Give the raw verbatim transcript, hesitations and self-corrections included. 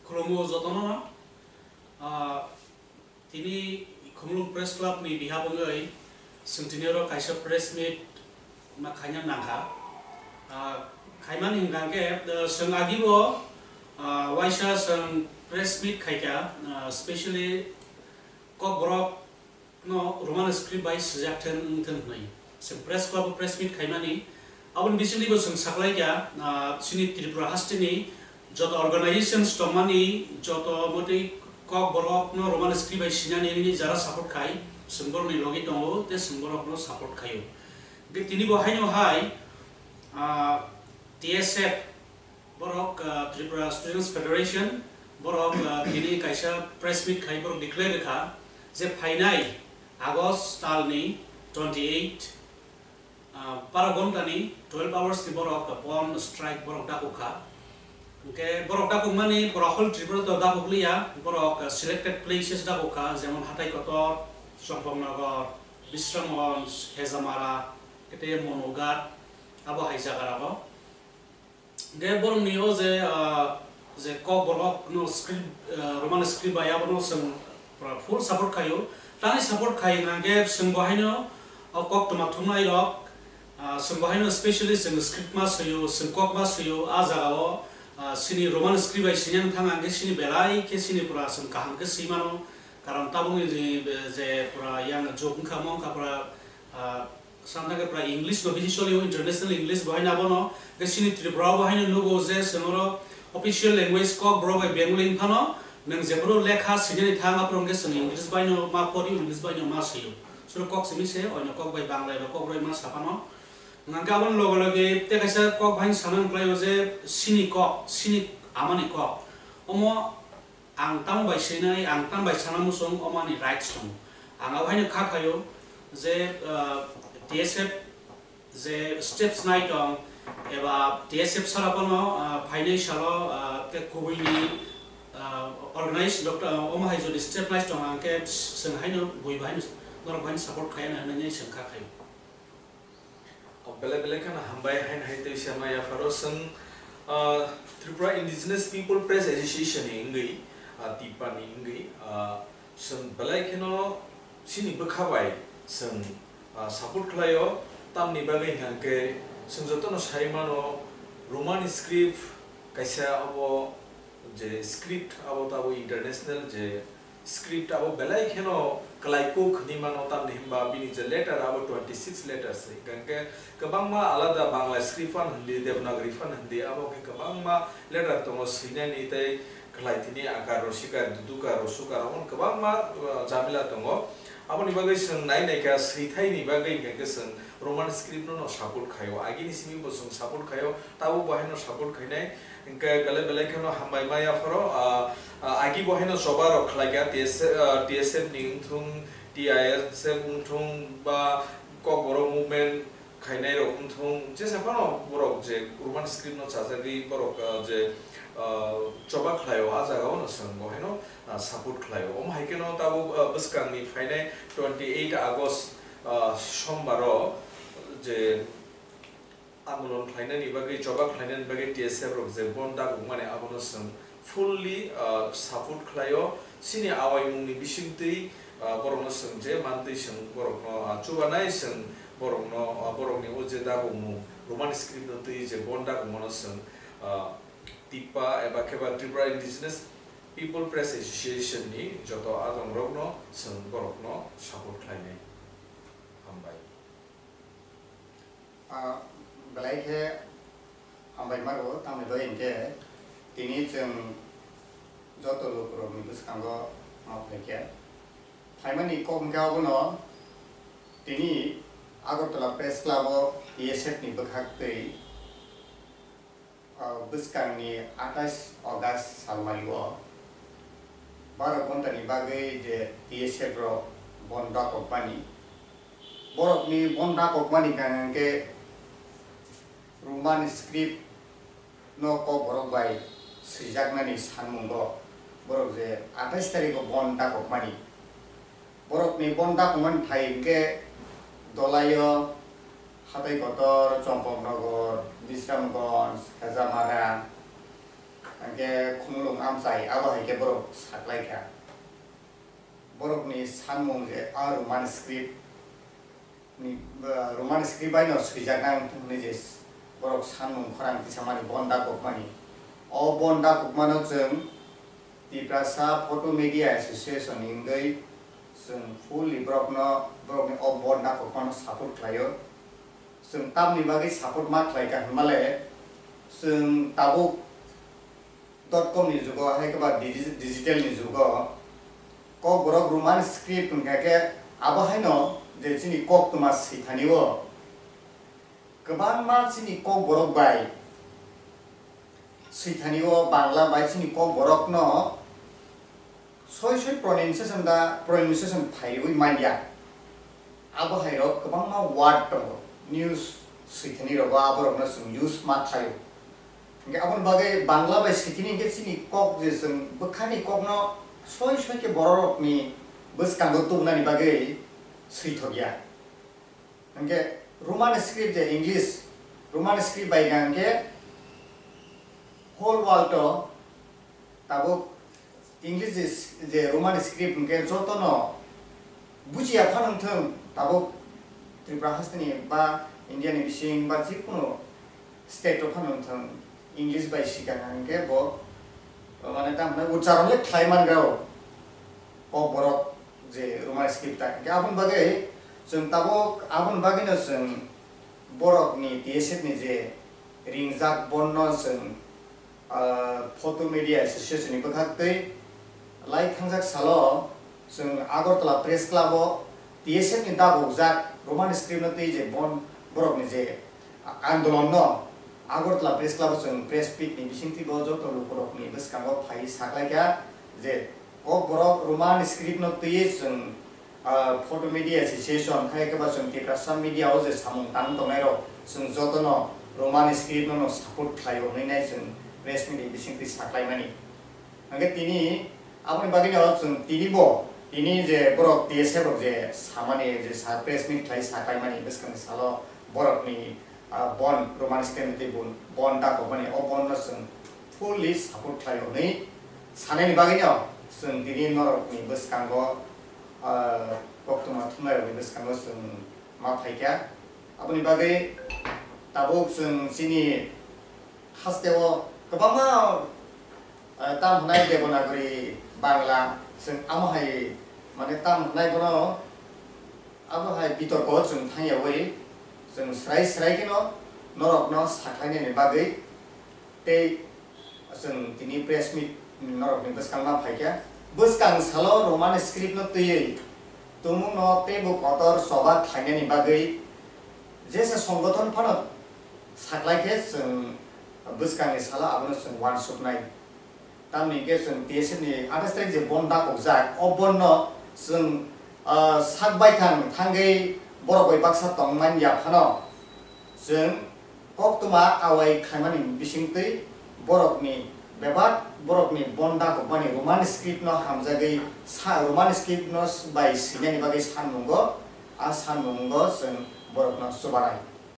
Khulumo jotono, ah, tini Khumulwng Press Club ni behalf wngwi chwng tini oro kaisa press meet ma khaina nangkha. Ah, khaimani hwnkha khe, ah, chwng agibo, ah, waisa chwng press meet khaikha, ah, specially Kokborok no Roman script bai swijak theng wng theng hwnwi chwng press club o press meet khaimani. Aboni bisingtwibo chwng saklaikha, ah, chini Tripura hasteni joto organizations tongmani, joto motwi Kokborok no Roman script bai sinani wngwi jara support khai, chwng borokni logi tongo tei chwng borokno support khaio. Hwnkhe tinibo haino hai, ah, T S F, borok, ah, Tripura Students Federation, borok, ah, tini kaisa press meet khai borok declare rwkha je phainai August talni twenty eight, ah, baro ghontani twelve hours ni borok bon strike borok dakukha. Hwnkhe borok dakukmani pura whole Tripura to dakukliya, borok, ah, selected places dakukha, jemon Hatai Kotor, Chongpongnagar, Bisramganj, Hejamara, tei Monughat, abo hai jagarago. Hwnkhe borokni o je, ah, je Kokborok no script, ah, Roman script bai abono chwng pura full support khaio. Tani support khai hwnkhe chwng bo haino o koktwma thumnai rok, ah, chwng bo haino specially chwng script ma swio, chwng kok ma swio, a jagao, ah, chini Roman script bai sini thang hwnkhe chini belai khe chini pura chwng kaham khe swi mano. Karon tabukni je, je pura yang jok wngkha, mo wngkha pura, ah, Santa khe pura English no bisi solio, international English bo haino abono. Khe chini Tripura o bo haino nugo je chwng oro official language Kokborok bai Bengali wng phano, nwng jephuru lekha sinani thang, aphuru hwnkhe chwng English bai no ma pori, English bai no ma sio. Suro kok simi se, oino kok bai Bangla eba Kokborok bai ma sa phano. Hwnkhe aboni loge loge tei kaisa kok bai sana wngkhlaio je chini kok, chini amani kok. Omo Ang tamo bai swinai, ang tamo bai sana muchung, omo ani rights tongo. Ang abo haino kha khaio je, ah, T S F je steps nai tong eba T S F sara bono, ah, phainai salo, ah, tei kubuini, ah, organize doctor, ah, omo hai jodi step nai tong hwnkhe chwng haino bui bai haino norok bai support khaiya hwnwi chwng kha khaio. O belai belai kheno hambai haino hai twi sema yapharo chwng, ah, Tripura Indigenous People Press Association ni wngwi, ah, TIPA ni wngwi, ah, chwng belai kheno chini bwkha bai chwng, ah, support khlaio. Tamni bagwi hwnkhe chwng jotono sai mano Roman script kaisa abo je script abo tabuk international je script abo belai kheno kwlai kuk hinwi mano, tamni hwnba bini je letter abo twenty six letters, hwnkhe kwbangma alada Bangla script phan hindi, Devanagari phan hindi, abo khe kwbangma letter tongo swinani tei khwlai thini akar, rosikar, dudukar, rosukar, omo kwbangma, uh, jamila tongo. Aboni bagwi chwng nai naikha swithaini bagwi hwnkhe chwng Roman script no no support khaio. Agini simi bo chwng support khaio, tabuk bo haino support khainai. Hwnkhe belai belai kheno hambai ma yapharo, ah, ah, agi bo haino choba rok khlaikha, T S F, ah, T S F ni wngthung, T I S F wngthung ba Kokborok movement khainai rok wngthung, jesa phano borok je Roman script no chajagwi borok, ah, je, ah, choba khlaio, a jaga o no chwng bo haino, ah, support khlaio. Omo hai kheno tabuk, ah, bwskang ni phainai twenty eight August, ah, Sombar o je andolon khlainani bagwi, choba khlainani bagwi T S F rok je bon dagokmani, abono chwng fully, ah, support khlaio. Chini awaimungni bisingtwi, ah, borokno chwng je mantwi chwng borokno, ah, chubanai chwng borokno, ah, borokni o je dagokmung Roman script no twi je bon dagokmano chwng, ah, TIPA eba khe ba Tripura Indigenous People Press Association ni joto adongrokno chwng borokno support khlainai. Hambai. Ah, belai khe hambai ma rwo, tamni bagwi hinkhe tini chwng joto lukurokni bwskango ma phaikha. Phaimani kok hinkhe abono tini Agartala Press Club o T S F ni bwkhak twi, ah, bwskangni atais August salmario baro ghontani bagwi je T S F rok bon dakokmani, borokni bon dakokmani hwnkha hwnkhe Roman script no Kokborok bai swijaknani sanmungo borok je atais tarikgo bon dakokmani. Borokni bon dakokmani thai hwnkhe Dolaio, Hatai Kotor, Chompoknogor, Bisramganj, Hejamara, Hwnkhe khumulwng amchai, abo hai khe borok saklaikha. Borokni sanmung je a Roman script ni, ba, Roman script bai no swijak nang thung hwnwi je borok sanmung khorang tisamani bon dakokmani. O bon dakokmano chwng Tiprasa Photo Media Association ni wngwi chwng fully borokno, borokni o bon dakokmano support khlaio. Chwng tamni bagwi support ma khlaikha hwnmale, chwng tabuk dot com ni jugo, hai khe ba digi-, digital ni jugo, Kokborok Roman script hwnkha khe abo haino je chini koktwma swithani o kwbangma chini Kokborok bai swithani o Bangla bai chini Kokborok no soi soi pronunciation da pronunciation phaiwi manya. Abo hai rok kwbangma word tongo, news swithani rogo aborokno chwng use ma khlaio. Hwnkhe aboni bagwi Bangla bai swithini hwnkhe chini kok je chwng bwkhani kokno soi soi khe bororokni bwskango tubunani bagwi swithokya. Hwnkhe Roman script je English, Roman script bai hwnkhe whole world o tabuk English je, je Roman script hwnkhe jotono bujiya phano wngthwng, tabuk Tripura hasteni ba India ni bising ba jikunu state o phano wngthwng, English bai swikha hwnkhe bo, mane, tamo hwnwi ucharon le khlai man rw o Kokborok je Roman script ta. Hwnkhe aboni bagwi chwng tabuk, aboni bagwino chwng borokni T S F ni je ringjak bonno chwng, ah, Photo Media Association ni bwkhaktwi lai thangjak salo chwng Agartala Press Club o T S F ni dabukjak Roman script no twi je bon borokni je andolon no Agartala Press Club o chwng press meet ni bisingtwi bo joto lukurokni bwskango phai saklaikha je o borok Roman script no twiwi chwng, ah, Photo Media Association hai khe ba chwng Tiprasa media o je samung tang tongnai rok chwng jotono Roman script no no support khlaio hwnwi nai chwng press meet ni bisingtwi saklaimani. Hwnkhe tini aboni bagwino chwng tini bo tini je borok T S F rok je samani je sa press meet khlai saklaimani bwskangni salo borokni ah, bon Roman script tei bon, bon dakokmani, o bonno chwng fully support khlaio hwnwi sanaini bagwino chwng tini norokni bwskango, ah, koktwma thumnairokni bwskango chwng ma phaikha. Aboni bagwi tabuk chwng chini hasteo kwbangma, ah, tamo hwnai Devanagari Bangla, chwng amo hai, mane, tamo hwnai bono Abo hai bitorko chwng thangyawi chwng srai srai kheno norokno sakhlainani bagwi tei chwng tini press meet norokni bwskangma phaikha. Bwskang salo Roman script no twiwi tumungno teibo kotor choba khlainani bagwi jesa songgothon phano saklaikhe chwng bwskangni salo abono chwng uansuknai. Tamni hwnkhe chwng T S F ni athais tarik je bon dakokjak, o bonno chwng, ah, sak baithang thangwi borok bai baksa tongmani yaphano chwng koktwma awai khlaimani bisingtwi borokni bebak borokni bon dakokmani Roman script no hamjagwi sa-, Roman script no bai swinani bagwi sanmungo, a sanmungo chwng borokno chubanai.